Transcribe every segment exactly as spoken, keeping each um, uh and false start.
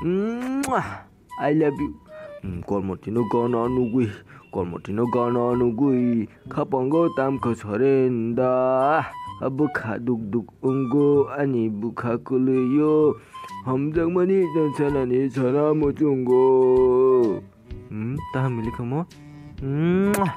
Mwah! I love you. Hmm, kormotino gana nugui, kormotino gana nugui, khapango tamkha sorenda, bwkha duk duk wngo, ani bwkha kwlwio, hamjakmani sanani sana muchungo. Hmm, taham milikha mo? Mwah!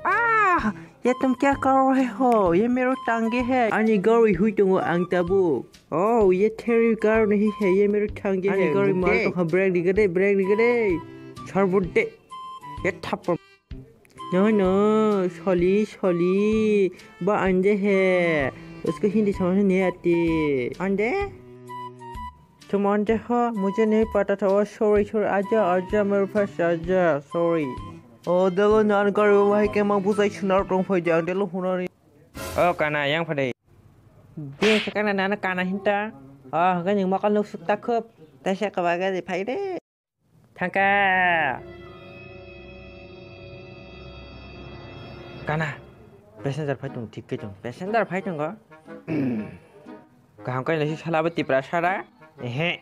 Ah! ये तुम क्या कर रहे हो? ये मेरा टांगे है। Ani gari hui tongo ang tabuk. Oh, ये तेरी कार नहीं है, ये मेरा टांगे है। Ani gari mal tongkha, brake digade, brake digade. Sarbode. ये थप्पड़। No, no, soli, soli. वो आंधे है। उसको हिंदी समझ नहीं आती। आंधे? तुम आंधे हो? मुझे नहीं पता था। Oh, sorry, sorry. आजा, आजा, मेरे पास आजा। Sorry. Oh, dalo nan gari bahai ke mang bujai sunar tong phai de, ang dalo hunani. Oh, kana, yang phade. De, kana, nana kana hinta. Oh, gani makal nuk sukta khup. Tasa kabaga de phai de. Thangka. Kana, passenger phai tung, thik ke tung. Passenger phai tung go. Kaham kai nasi sala ba Tiprasa da? Ehe.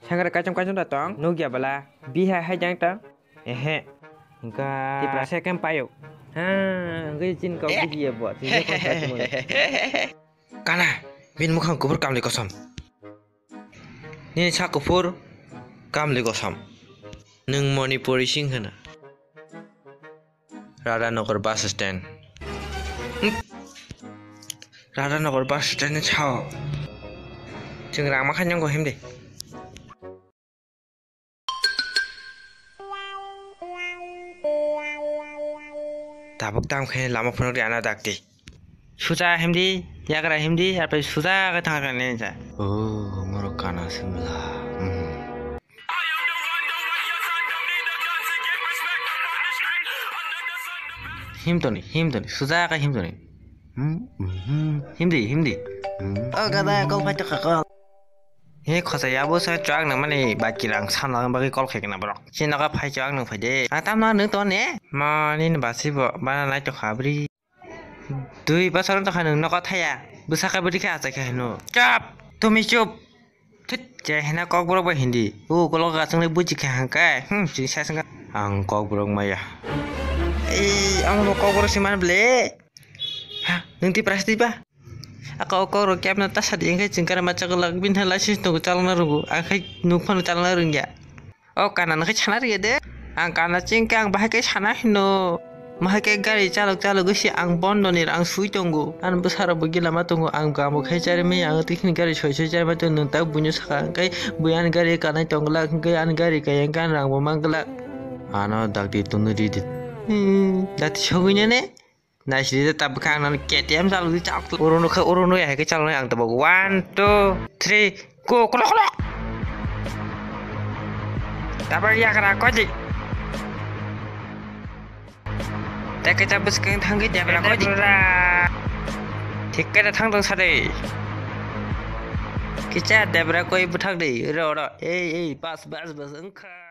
Sangra kacham kacham da tong. Nugya bala. Biha hai jang tong. Ehe. Hingka. Tiprasa kem payo. Ha, hingka chin kau video bo. Chin kau kacham. Kana, bin mukhang kubur kamli kosom. Nini sak kuphur kamli kosom. Nwng Manipuri sing hwna. Radhanagar bus stand. Hmm. Radhanagar bus stand ni sao. Chwng rang ma kha nyang go him de. Tabuk tam khe lama phunuk di ana dakti. Suja himdi, yagra himdi, apai suja khe thang khe lenja. Oh, moro kana simla. Hmm. Himtoni, himtoni, suja khe himtoni. Hmm, hmm, himdi, himdi. Hmm. Oh, gada, kol phai tokha kol. He khosa ya bo sa chwak nang mani baki rang sam nang bagwi kol khai kana borok. Chini nogo phai chwak nang phai de. Ang tam nang nung ton ne? Ma nini basi bo bana nai tokha bri. Dui bosor wng tongkha nwng nogo thaya. Bwsakhe bwrwi khe achai khe hino. Chap! Tumi chup! Thit! Je hino kokborok bai hindi. O ukolok achuknai buji khe hangkhe. Hmm, chini sai sengkha. Ang kokborok maya. Ei, amo bo kokborok se man ble. Ha, nwng twi plastic ba? Aka o kokrok kebna ta sadi wngkhe chwng kare macha kwlak, bini hai license tongo chalokna rwgo, ang khai nuk phano chalokna rwngya. O kana no khai sana rwya de. Ang kana chengkhe ang bahai khe sana hino. Mahai khe gari chalok chalok wngsi ang bondo ni rang sui tongo. Ani bwsarok bo gila ma tongo, ang kamo khai chari maya, ang twi khini gari soi soi chari ma tongo, nwng tak buino saka hwnkhe bui ani gari kanai tong glak, hwnkhe ani gari kaya hwnkhe ani rang bo man glak. Ano dakti tongno ridi. Hmm, dakti sogwino ne? Naisidi ta bwkhak nang K T M chalok di chak. Oro nukha, oro nukha hai khe chaloknai ang tabuk. One, two, three, go, kolok, kolok. Tabuk yakra kodi. Teke ta bwskang thangwi debra kodi. Thik khe thang tong sade. Kicha debra koi bwthak de. Oro, oro. Ei, ei, bas, bas, bas, wngkha.